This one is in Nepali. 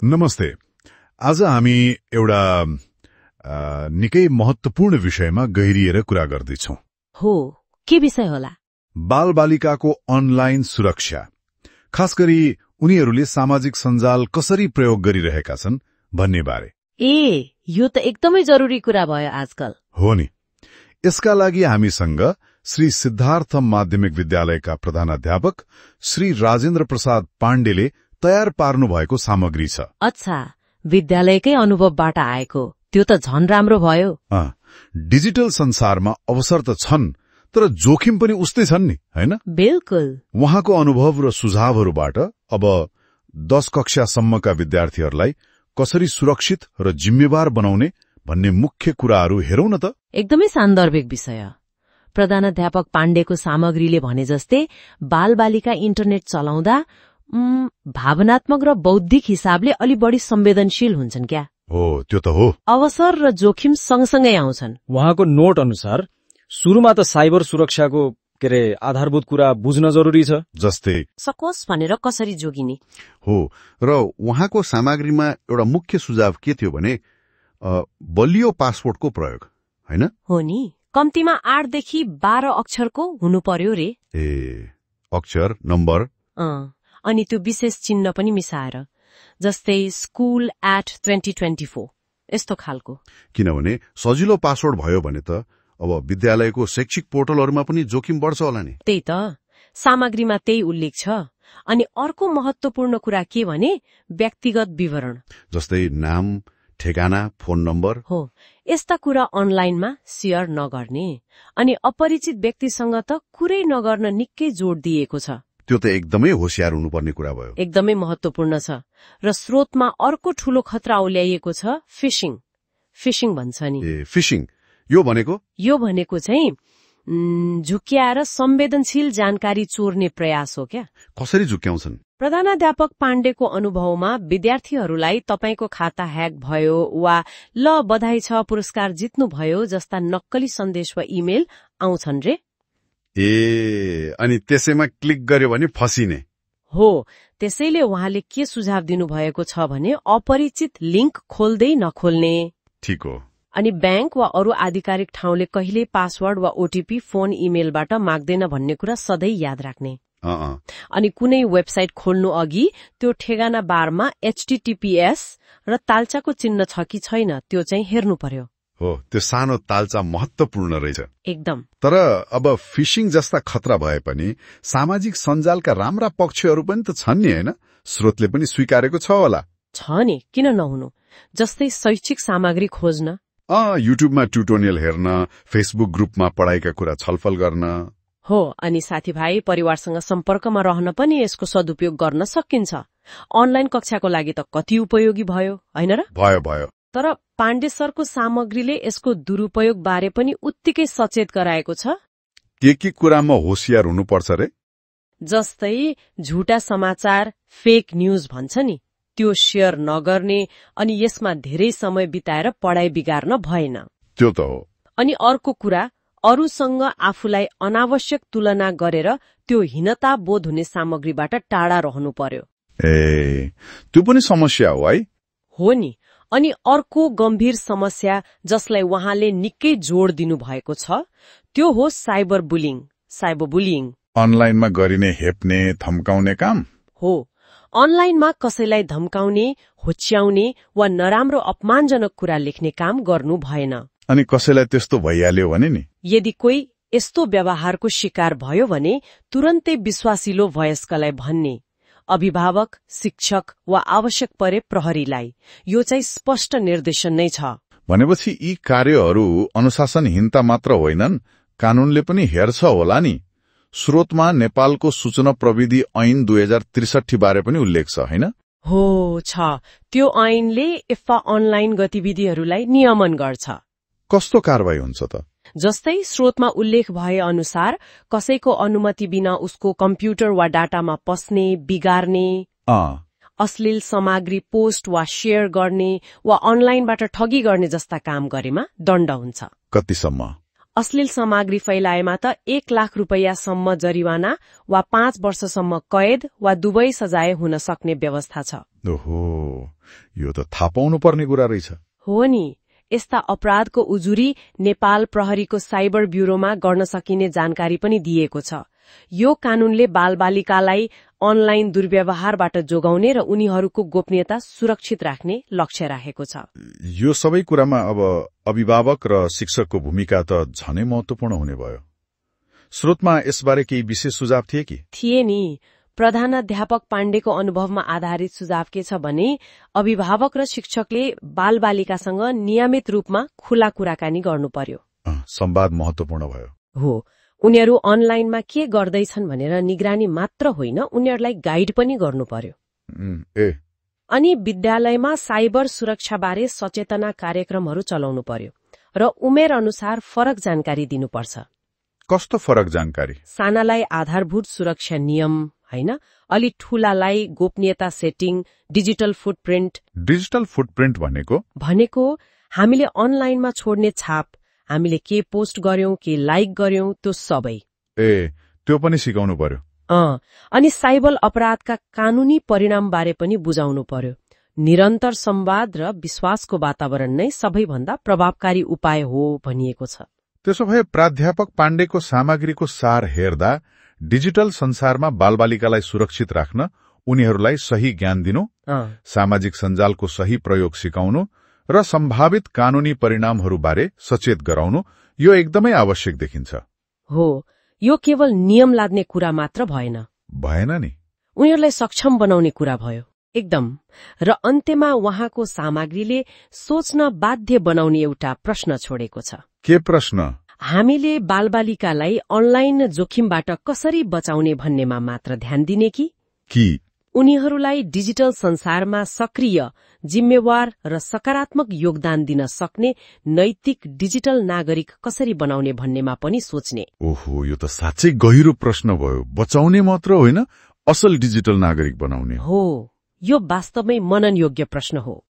नमस्ते। आज हामी एउटा निकै महत्वपूर्ण विषयमा गहिरिएर कुरा गर्दैछौं। हो, के विषय होला? बालबालिकाको अनलाइन सुरक्षा, खास गरी उनीहरूले सामाजिक सञ्जाल कसरी प्रयोग गरिरहेका छन् भन्ने बारे। यो त एकदमै जरुरी कुरा भयो आजकल। हो नि। यसका लागि हामीसँग श्री सिद्धार्थ माध्यमिक विद्यालयका प्रधानाध्यापक श्री राजेन्द्र प्रसाद पाण्डेले तयार पार्नु भएको सामग्री छ। अच्छा, विद्यालयकै अनुभवबाट आएको, त्यो त झन राम्रो भयो। डिजिटल संसारमा अवसर त छन्, तर जोखिम पनि उस्तै छन् नि, हैन? बिल्कुल। उहाँको अनुभव र सुझावहरूबाट अब 10 कक्षासम्मका विद्यार्थीहरूलाई कसरी सुरक्षित र जिम्मेवार बनाउने भन्ने मुख्य कुराहरू हेरौं न त। एकदमै सान्दर्भिक विषय। प्रधानाध्यापक पाण्डेको सामग्रीले भने जस्तै बालबालिका इन्टरनेट चलाउँदा भावनात्मक र बौद्धिक हिसाबले अलि बढी संवेदनशील हुन्छन् क्या। हो, त्यो त हो। अवसर र जोखिम सँगसँगै आउँछन्। उहाँको नोट अनुसार सुरुमा त साइबर सुरक्षाको आधारभूत कुरा बुझ्न जरुरी छ, जस्तै सकोस् भनेर कसरी जोगिने हो। र उहाँको सामग्रीमा एउटा मुख्य सुझाव के थियो भने बलियो पासवर्डको प्रयोग, हैन? हो नि, कम्तीमा 8 देखि 12 अक्षरको हुनु पर्यो रे। अक्षर, नम्बर, अनि त्यो विशेष चिन्ह पनि मिसाएर, जस्तै school@2024 यस्तो खालको। किनभने सजिलो पासवर्ड भयो भने त अब विद्यालयको शैक्षिक पोर्टलहरूमा पनि जोखिम बढ्छ होला नि। त्यही त, सामग्रीमा त्यही उल्लेख छ। अनि अर्को महत्वपूर्ण कुरा के भने व्यक्तिगत विवरण, जस्तै नाम, ठेगाना, फोन नम्बर। हो, यस्ता कुरा अनलाइनमा शेयर नगर्ने। अनि अपरिचित व्यक्तिसँग त कुरै नगर्न निकै जोड दिएको छ। त्यो त एकदमै होशियार हुनुपर्ने कुरा भयो। एकदमै महत्वपूर्ण छ। र स्रोतमा अर्को ठूलो खतरा औल्याइएको छ, फिशिङ। फिशिङ भन्छ नि। फिशिङ यो भनेको चाहिँ झुक्क्याएर संवेदनशील जानकारी चोर्ने प्रयास हो क्या। कसरी झुक्क्याउँछन्? प्रधानाध्यापक पाण्डेको अनुभवमा विद्यार्थीहरूलाई तपाईको खाता ह्याक भयो वा ल बधाई छ पुरस्कार जित्नुभयो जस्ता नक्कली सन्देश वा इमेल आउँछन् रे। अनि त्यसैमा क्लिक गर्यो भने फसिने। हो, त्यसैले उहाँले के सुझाव दिनुभएको छ भने अपरिचित लिंक खोल्दै नखोल्ने। ठीक हो। अनि बैंक वा अरू आधिकारिक ठाउँले कहिले पासवर्ड वा ओटीपी फोन इमेलबाट माग्दैन भन्ने कुरा सधैँ याद राख्ने। अनि कुनै वेबसाइट खोल्नु अघि त्यो ठेगाना बारमा HTTPS र तालचाको चिन्ह छ कि छैन त्यो चाहिँ हेर्नु पर्यो। हो, त्यो सानो तालचा महत्वपूर्ण रहेछ। एकदम। तर अब फिशिङ जस्ता खतरा भए पनि सामाजिक सञ्जालका राम्रा पक्षहरू पनि त छन् नि, हैन? स्रोतले पनि स्वीकारेको छ होला। छ नि, किन नहुनु? जस्तै शैक्षिक सामग्री खोज्न, युट्युबमा ट्युटोरियल हेर्न, फेसबुक ग्रुपमा पढाइका कुरा छलफल गर्न। हो, अनि साथीभाइ परिवारसँग सम्पर्कमा रहन पनि यसको सदुपयोग गर्न सकिन्छ। अनलाइन कक्षाको लागि त कति उपयोगी भयो, हैन र? भयो। तर पाण्डे सरको सामग्रीले यसको दुरुपयोग बारे पनि उत्तिकै सचेत गराएको छ। के कुरामा होशियार हुनुपर्छ रे? जस्तै झुटा समाचार, फेक न्यूज भन्छ नि, त्यो शेयर नगर्ने अनि यसमा धेरै समय बिताएर पढाइ बिगार्न भएन। त्यो त हो। अनि अर्को कुरा, अरूसँग आफूलाई अनावश्यक तुलना गरेर त्यो हीनता बोध हुने सामग्रीबाट टाढा रहनु पर्यो। त्यो पनि समस्या हो है? हो नि। अनि अर्को गम्भीर समस्या जसलाई उहाँले निकै जोड दिनु भएको छ त्यो हो साइबर बुलिङ। अनलाइनमा गरिने हेप्ने धम्काउने काम हो। अनलाइनमा कसैलाई धम्काउने, होच्याउने वा नराम्रो अपमानजनक कुरा लेख्ने काम गर्नु भएन। अनि कसैलाई त्यस्तो भइहाल्यो भने नि, यदि कोही यस्तो व्यवहारको शिकार भयो भने तुरन्तै विश्वासिलो वयस्कलाई भन्ने, अभिभावक, शिक्षक वा आवश्यक परे प्रहरीलाई। यो चाहिँ स्पष्ट निर्देशन नै छ। भनेपछि यी कार्यहरू अनुशासनहीनता मात्र होइनन्, कानूनले पनि हेर्छ होला नि। स्रोतमा नेपालको सूचना प्रविधि ऐन 2063 बारे पनि उल्लेख छ, हैन? हो, छ। त्यो ऐनले एफा अनलाइन गतिविधिहरूलाई नियमन गर्छ। कस्तो कारबाही हुन्छ त? जस्तै स्रोतमा उल्लेख भए अनुसार कसैको अनुमति बिना उसको कम्प्युटर वा डाटामा पस्ने, बिगार्ने, अश्लील सामग्री पोस्ट वा शेयर गर्ने वा अनलाइनबाट ठगी गर्ने जस्ता काम गरेमा दण्ड हुन्छ। कतिसम्म? अश्लील सामग्री फैलाएमा त 1 लाख रुपैयाँसम्म जरिवाना वा 5 वर्षसम्म कैद वा दुवै सजाय हुन सक्ने व्यवस्था छ। ओहो, यो त थाहा पाउनु पर्ने कुरा रहेछ। हो नि, यस्ता अपराधको उजुरी नेपाल प्रहरीको साइबर ब्यूरोमा गर्न सकिने जानकारी पनि दिएको छ। यो कानूनले बालबालिकालाई अनलाइन दुर्व्यवहारबाट जोगाउने र उनीहरूको गोपनीयता सुरक्षित राख्ने लक्ष्य राखेको छ। यो सबै कुरामा अब अभिभावक र शिक्षकको भूमिका त झनै महत्वपूर्ण हुने भयो। स्रोतमा यसबारे केही विशेष सुझाव थिए कि? थिए नि। प्रधानाध्यापक पाण्डेको अनुभवमा आधारित सुझाव के छ भने अभिभावक र शिक्षकले बालबालिकासँग नियमित रूपमा खुला कुराकानी गर्नु पर्यो। संवाद महत्वपूर्ण भयो। हो, उनीहरू अनलाइनमा के गर्दैछन् भनेर निगरानी मात्र होइन, उनीहरूलाई गाइड पनि गर्नु पर्यो। अनि विद्यालयमा साइबर सुरक्षाबारे सचेतना कार्यक्रमहरू चलाउनु पर्यो र उमेर अनुसार फरक जानकारी दिनुपर्छ। कस्तो फरक जानकारी? सानालाई आधारभूत सुरक्षा नियम हैन, अलि ठूलालाई गोपनीयता setting, digital footprint. Digital footprint भनेको हामीले अनलाइनमा छोड्ने छाप, हामीले के पोस्ट गर्यौं, के लाइक गर्यौं, त्यो सबै। त्यो पनि सिकाउनु पर्यो। अनि साइबर अपराधका कानूनी परिणाम बारे पनि बुझाउनु पर्यो। निरन्तर संवाद र विश्वासको वातावरण नै सबैभन्दा प्रभावकारी उपाय हो भनिएको छ। त्यसो भए प्राध्यापक पाण्डेको सामग्रीको सार हेर्दा डिजिटल संसारमा बालबालिकालाई सुरक्षित राख्न उनीहरूलाई सही ज्ञान दिनु, सामाजिक सञ्जालको सही प्रयोग सिकाउनु र सम्भावित कानूनी परिणामहरूबारे सचेत गराउनु यो एकदमै आवश्यक देखिन्छ। हो, यो केवल नियम लाद्ने कुरा मात्र भएन नि, उनीहरूलाई सक्षम बनाउने कुरा भयो। एकदम। र अन्त्यमा उहाँको सामग्रीले सोच्न बाध्य बनाउने एउटा प्रश्न छोडेको छ। के प्रश्न? हामीले बालबालिकालाई अनलाइन जोखिमबाट कसरी बचाउने भन्नेमा मात्र ध्यान दिने कि उनीहरूलाई डिजिटल संसारमा सक्रिय, जिम्मेवार र सकारात्मक योगदान दिन सक्ने नैतिक डिजिटल नागरिक कसरी बनाउने भन्नेमा पनि सोच्ने। ओहो, यो त साँच्चै गहिरो प्रश्न भयो। बचाउने मात्र होइन, असल डिजिटल नागरिक बनाउने। हो, यो वास्तवमै मनन योग्य प्रश्न हो।